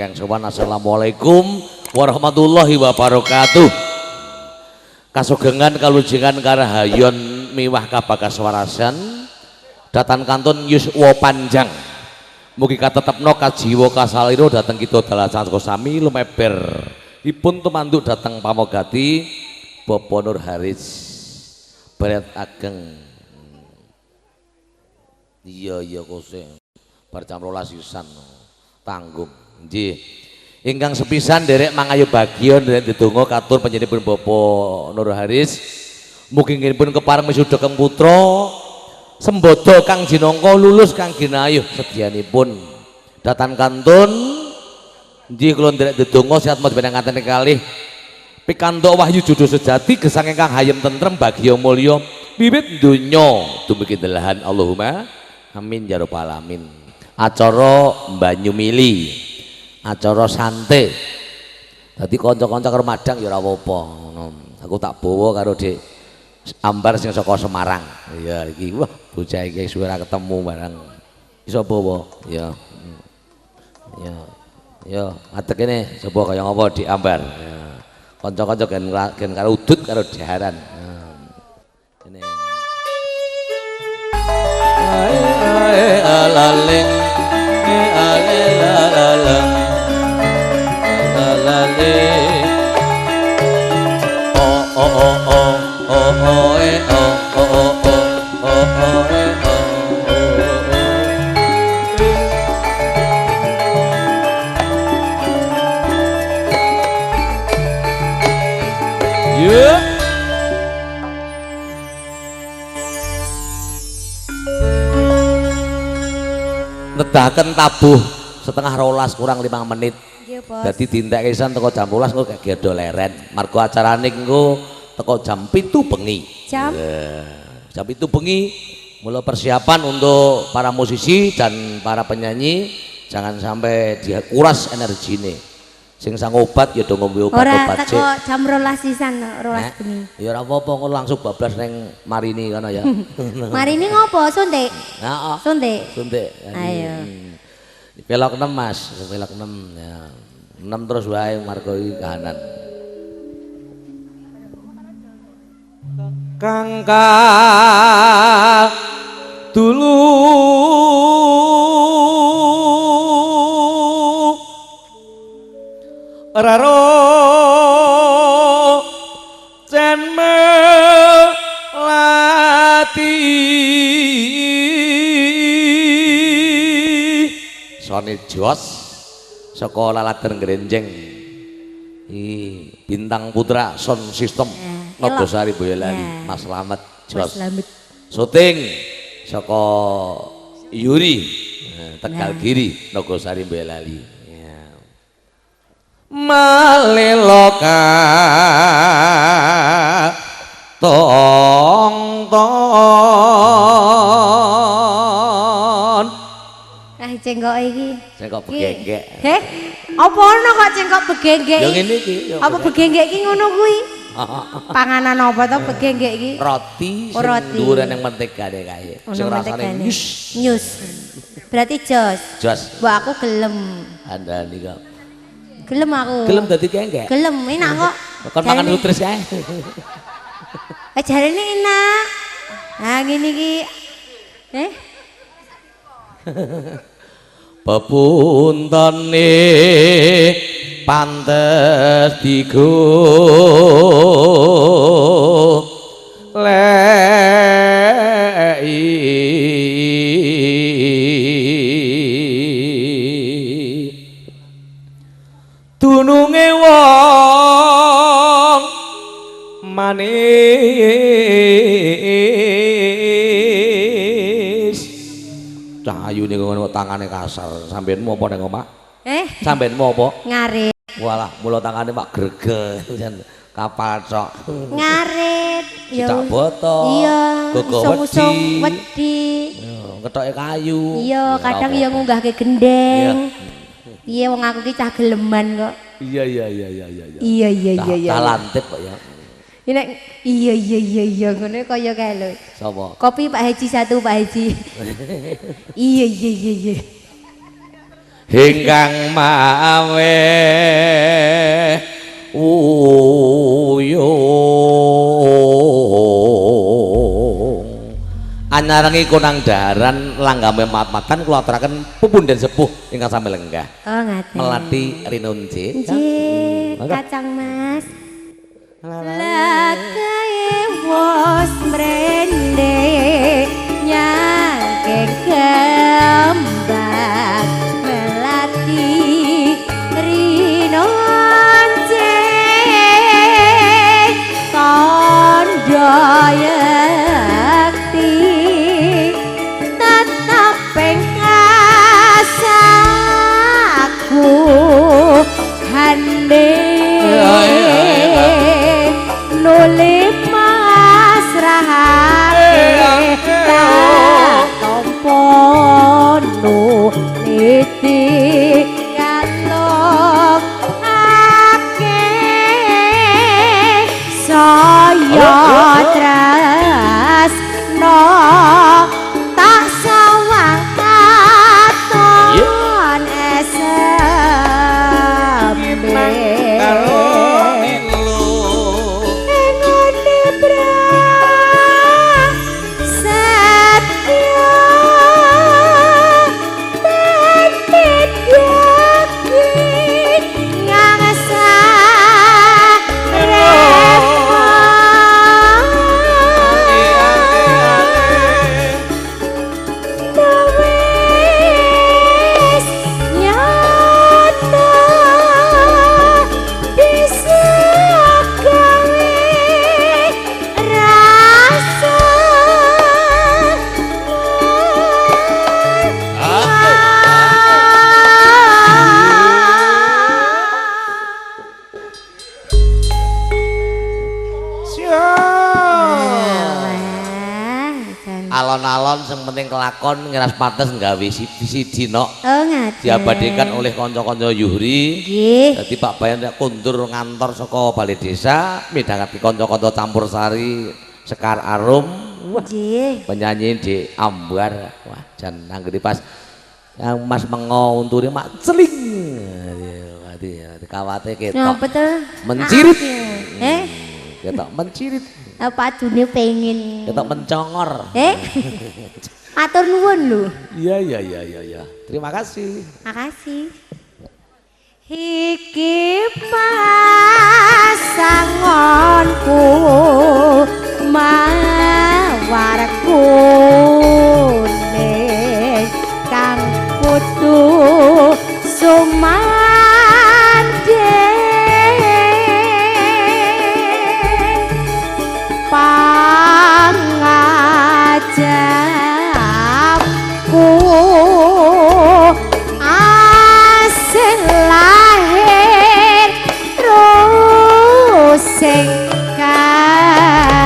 ingkang sowan. Assalamualaikum warahmatullahi wabarakatuh. Kasugengan kalujengan karahayon miwah kabakaswarasan datan kantun yuswa panjang. Mugi katetepno kajiwa kasalira dhateng kita dalan sami lumeber dipun tumanduk dhateng pamogati Bapak Nur Haris Baret Ageng. Iya iya kose bar jam 12 sisan tanggung. Nggih. Ingkang sepisan nderek mangayu bagya nderek ndedonga katur panjenenganipun Bapak Nur Haris. Mugi nggih kepareng misuda keng putra sembodo kang jinangka lulus kang ginayuh sedyanipun. Datan kantun nggih kula nderek ndedonga sehat mboten ngaten kalih pikantuk wahyu jodoh sejati gesang ingkang hayem tentrem bagya mulya wiwit donya dumugi delahan. Allahumma amin ya rabbal alamin. Acara Banyumili, acara santai. Dadi kanca-kanca karo madang ya ora apa-apa ngono. Aku tak bawa karo Dik Ambar sing saka Semarang. Iya iki wah bocah iki suwe ora ketemu barang. Iso bawa ya. Ya. Ya, adek kene coba kaya ngapa Dik Ambar. Ya. Kanca-kanca gen karo udut karo daharan. Ini. Ae ae alaleng ale la la la la la le o o o o o o e o o o o o o e o. Yeah. Nedahaken tabuh 11:30 kurang 5 menit. Dadi dintekke isan teko jam 12 engko gak do leren. Margo acarane engko teko jam 7 bengi. Jam? Jam 7 bengi mulai persiapan untuk para musisi dan para penyanyi jangan sampai dikuras energine. Sing sang obat ya do ngombe obat-obat sik. Ora teko jam 12 sisan, 12 bengi. Ya ora apa-apa engko langsung bablas ning Marini kono ya. Marini ngopo? Suntik? Heeh. Suntik. Suntik. Ayo. Pelok 6 Mas, pelok 6 ya. 6 terus wae margo iki kahanan. Kang dulu raro cen melati Sony Jos saka Laladan Grenjeng Bintang Putra Sound System Nogosari Boyolali Mas Slamet Jos syuting saka Yuri Tegal Giri Nogosari Boyolali. Maleloka tong ton. Ah cengkok iki. Cengkok begenggek. Heh, apa ono kok cengkok begenggek? Ya ngene iki. Apa begenggek iki ngono kuwi? Panganan apa to begenggek iki? Roti sing dhuwure ning mentegane kae. Sing rasane nyus. Nyus. Berarti jos. Jos. Mbok aku gelem. Andani kok. Gelem aku. Gelem dadi kenggek? Gelem, enak kok. Kon makan nutris kae. Jarene enak. Nah ngene iki. Eh? Pepuntone pantes digo lei dununge wong manis. Cahayune ngono tangane kasar. Sampeyanmu apa ning omah? Eh? Sampeyanmu apa? Ngarit. Walah, mula tangane mak gregel kapal tok. Ngarit. Ya. Cicak boto. Iya, gogo wedi. Wedi. Ketoke kayu. Iya, kadang ya ngunggahke gendeng. Piye wong aku ki cah geleman kok. Iya iya iya iya iya. Iya iya iya iya. Cah lantip kok ya. Nek iya iya iya iya ngono kaya kae lho. Sapa? Kopi Pak Haji 1 Pak Haji. Iya iya iya iya. Ingkang mawe uyung anyarangi konang daharan langgame mat-matan kula aturaken pupunden sepuh ingkang sami lenggah. Oh ngaten. Melati Rinonce. Nggih, kacang Mas. Lakae wos mrene nyangke kembang melati rinonce tondo yekti tetep ing kasaku hande nuli pasrahake tak tampa nuliti kalungake saya tresna tak sawang katon eseme Alon-alon sing penting kelakon ngiras pates nggawe siji nok. Oh ngaten. Diabadikan oleh kanca-kanca Yuhri. Nggih. Dadi Pak Bayan nek kondur ngantor saka balai desa midhangeti kanca-kanca campur sari Sekar Arum. Nggih. Penyanyi di Ambar. Wah, jan anggere pas yang Mas mengo untune mak celing. Dadi kawate ketok. Mencirit. Eh? Ketok mencirit. Apa adune pengen ketok mencongor. Matur nuwun lho. Iya iya iya iya iya. Terima kasih. Makasih. Iki pasanganku mawar kuning kang kudu sumandhing pangajarku asing lahir terus sing kalebu.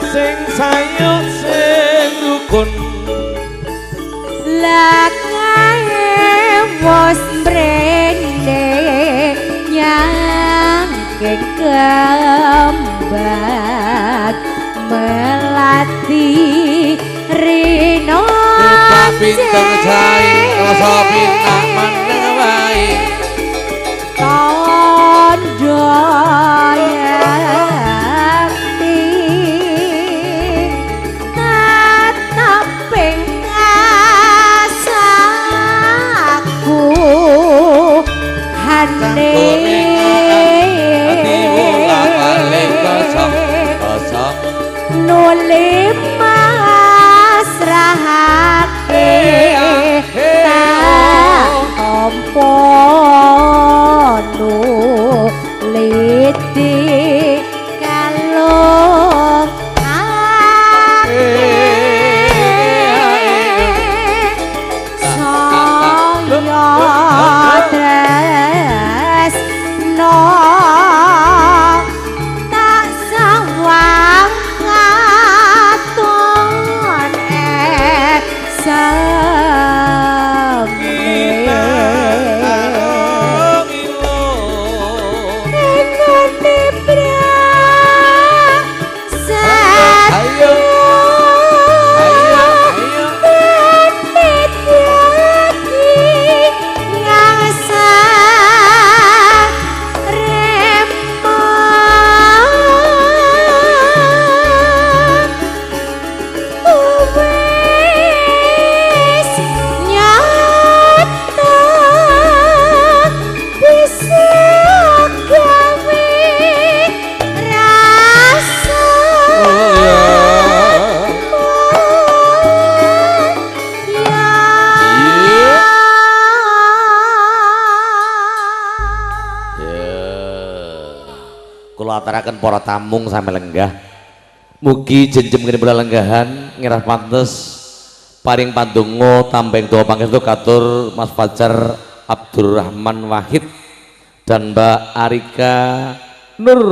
Sing sayut sing rukun lakae wos mrene nyangke kembang melati rino pinter jae rasa pinak meneng wae tondo yakti tetep ing kasaku hane nuli pasrahake tak tampa nuliti kalung ake saya Kula aturaken para tamung sami lenggah. Mugi jenjem kene pula lenggahan ngerah pantes paring pandonga tambeng doa pangestu katur Mas Fajar Abdurrahman Wahid dan Mbak Arika Nur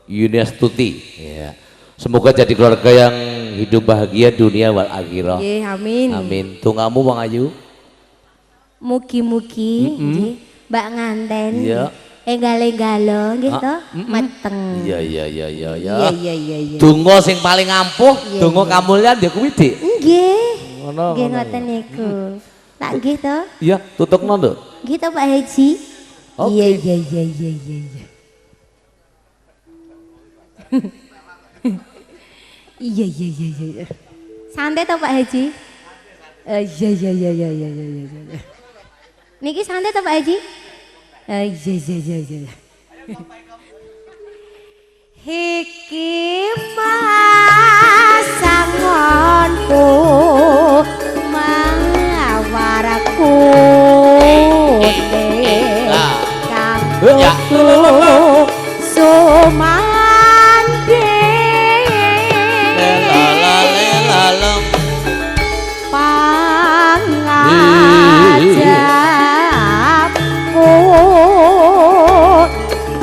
Yuniastuti. Ya. Semoga jadi keluarga yang hidup bahagia dunia wal akhirah. Nggih, amin. Amin. Dongamu Wong Ayu. Mugi-mugi nggih Mbak nganten. Iya. Enggal-enggalo nggih to, meteng. Iya iya iya iya ya. Iya iya iya iya. Donga sing paling ampuh, Iya, donga iya. kamulyan ya kuwi, Dik. Nggih. Ngono. Nggih Ngono, ngoten niku. Tak nggih to? Iya, tutukno, Nduk. Nggih to Pak Haji? Oke. Iya iya iya iya iya iya. Iya iya iya iya. Santai to Pak Haji? Iya iya iya iya iya iya iya. Niki santai to Pak Haji? Iya iya iya iya. Iki masangonku mawaraku kang Ya. sumande Lelalalem. pangajapku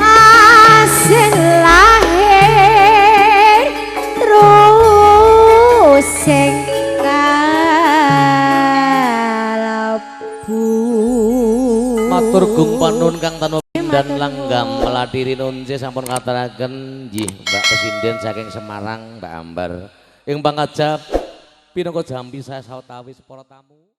asin lahir terus sing kalebu. Matur gung panun kang tanpa dan langgam meladiri nunce sampun kataraken nggih Mbak Pesinden saking Semarang Mbak Ambar ing pangajap pinangka jampi saya sawetawis para tamu.